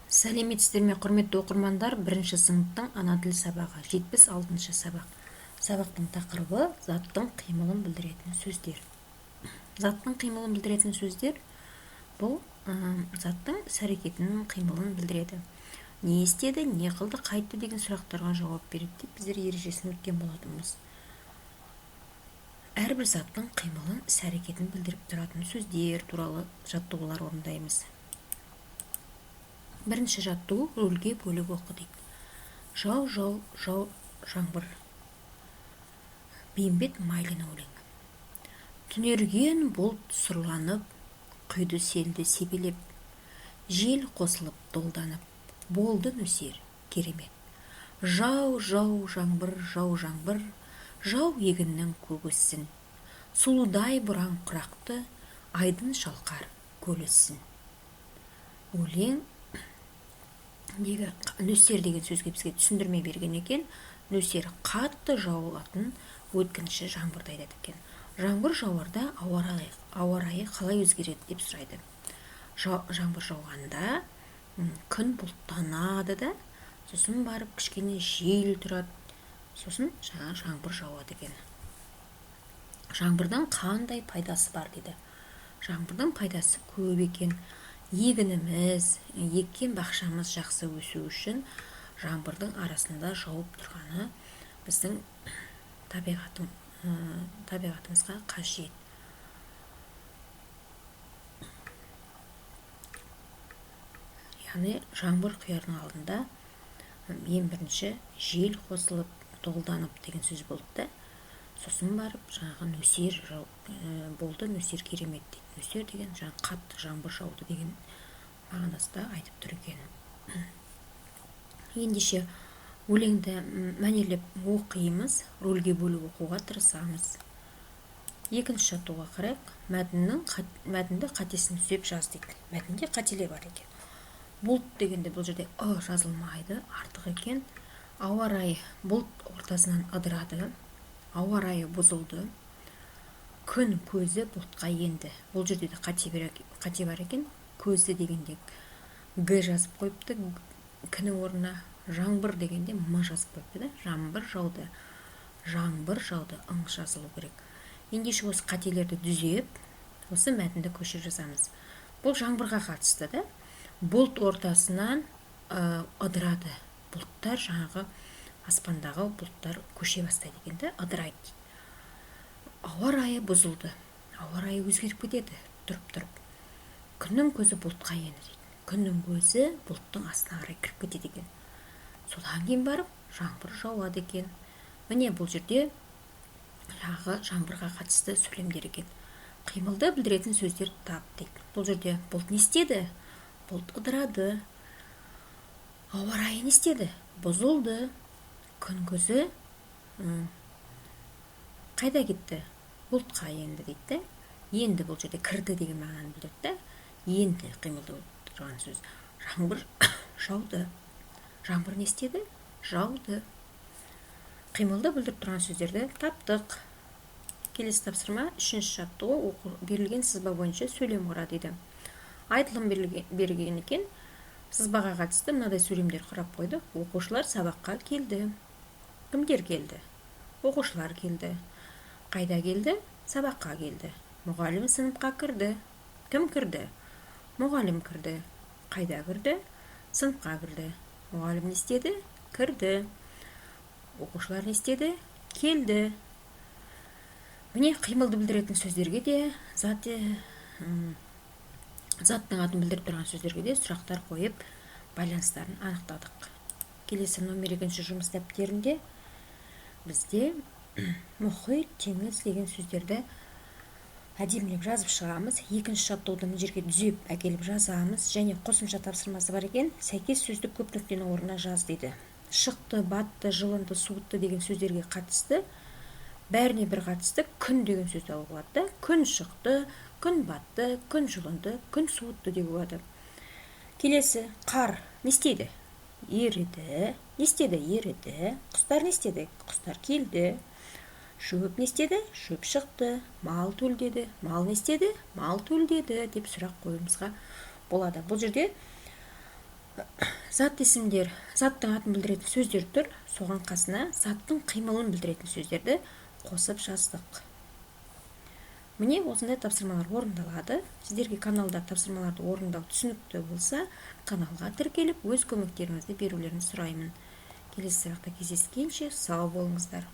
Сәлеметсіздер ме, құрметті оқырмандар! Бірінші сыныптың ана тіл сабағы, 76-сабақ. Сабақтың тақырыбы: заттың қимылын білдіретін сөздер. Заттың қимылын білдіретін сөздер бұл заттың іс-әрекетінің қимылын білдіреді. Не істеді, не қылды, қайтты деген сұрақтарға жауап береді деп біздер ережесін өткен болатынбыз. Әрбір заттың қимылын, іс-әрекетін білдіріп тұратын сөздер туралы жаттығулар орындаймыз. Бірінші жаттығу: рөлге бөліп оқы дейді. Жау, жау, жау жаңбыр. Бейімбет Майлин өлеңі. Түнерген бұлт сұрланып, құйды селді себелеп, жел қосылып долданып, болды нөсер керемет. Жау, жау жаңбыр, жау жаңбыр, жау, егіннің көк өссін. Сұлудай боран құрақты, айдын шалқар көл өссін. Өлең нөсер деген сөзге бізге түсіндірме берген екен. Нөсер – қатты жауатын өткінші жаңбырды айтады екен. Жаңбыр жауарда ауа райы қалай өзгереді деп сұрайды. Жаңбыр жауғанда күн бұлттанады да, сосын барып кішкене жел тұрады, сосын жаңа жаңбыр жауады екен. Жаңбырдың қандай пайдасы бар дейді. Жаңбырдың пайдасы көп екен. Егініміз, еккен бақшамыз жақсы өсу үшін жаңбырдың арасында жауып тұрғаны біздің табиғатымызға қажет. Яғни жаңбыр құярдың алдында ең бірінші жел қосылып долданып деген сөз болды да, сосын барып жаңағы нөсер болды, нөсер керемет дейді. Нөсер деген жаңағы қатты жаңбыр жауды деген мағынасында айтып тұр екен. Ендеше, өлеңді мәнерлеп оқимыз, рөлге бөліп оқуға тырысамыз. Екінші жаттығуға қарайық. Мәтінді қатесін түзеп жаз дейді. Мәтінде қателер бар екен. Бұлт дегенде бұл жерде ы жазылмайды, артық екен. Ауа райы бұлт ортасынан ыдырады, ауа райы бұзылды, күн көзі бұлтқа енді. Бұл жерде де қате бар екен. Көзі дегенде г жазып қойыпты к-нің орнына. Жаңбыр дегенде м жазып қойыпты да. Жаңбыр жауды, жаңбыр жауды, ң жазылу керек. Ендеше, осы қателерді түзеп, осы мәтінді көшіріп жазамыз. Бұл жаңбырға қатысты да. Бұлт ортасынан ыдырады. Бұлттар, жаңағы аспандағы бұлттар көше бастайды екен да, ыдырайды дейді. Ауа райы бұзылды, ауа райы өзгеріп кетеді тұрып тұрып. Күннің көзі бұлтқа енді дейді. Күннің көзі бұлттың астына қарай кіріп кетеді екен. Содан кейін барып жаңбыр жауады екен. Міне, бұл жерде жаңағы жаңбырға қатысты сөйлемдер екен. Қимылды білдіретін сөздер тап дейді. Бұл жерде бұлт не істеді? Бұлт ыдырады. Ауа райы не істеді? Бұзылды. Күн көзі қайда кетті? Бұлтқа енді дейді да. Енді бұл жерде кірді деген мағынаны білдірді да. Енді қимылды болып тұрған сөз. Жаңбыр жауды. Жаңбыр не істеді? Жауды. Қимылды білдіріп тұрған сөздерді таптық. Келесі тапсырма, үшінші жаттығу: оқу, берілген сызба бойынша сөйлем құра дейді. Айтылым берілген екен. Сызбаға қатысты мынадай сөйлемдер құрап қойдық. Оқушылар сабаққа келді. Кімдер келді? Оқушылар келді. Қайда келді? Сабаққа келді. Мұғалім сыныпқа кірді. Кім кірді? Мұғалім кірді. Қайда кірді? Сыныпқа кірді. Мұғалім не істеді? Кірді. Оқушылар не істеді? Келді. Міне, қимылды білдіретін сөздерге де, заттың атын білдіріп тұрған сөздерге де сұрақтар қойып, байланыстарын анықтадық. Келесі номер 2 жұмыс дәптерінде бізде мұхит, теңіз деген сөздерді әдемілеп жазып шығамыз. Екінші жаттығуды мына жерге түзеп әкеліп жазамыз. Және қосымша тапсырмасы бар екен. Сәйкес сөзді көп нүктенің орнына жаз дейді. Шықты, батты, жылынды, суытты деген сөздерге қатысты, бәріне бір қатысты күн деген сөзді алуға болады да. Күн шықты, күн батты, күн жылынды, күн суытты деуге болады. Келесі, қар не істейді? Еріді. Не істеді? Еріді. Құстар не істеді? Құстар келді. Шөп не істеді? Шөп шықты. Мал төлдеді. Мал не істеді? Мал төлдеді деп сұрақ қоюымызға болады. Бұл жерде Зат есімдер, заттың атын білдіретін сөздер тұр, соған қасына заттың қимылын білдіретін сөздерді қосып жаздық. Міне, осындай тапсырмалар орындалады. Сіздерге каналда тапсырмаларды орындау түсінікті болса, каналға тіркеліп, өз көмектеріңізді берулеріңізді сұраймын. Келесі сабақта кездескенше, сау болыңыздар!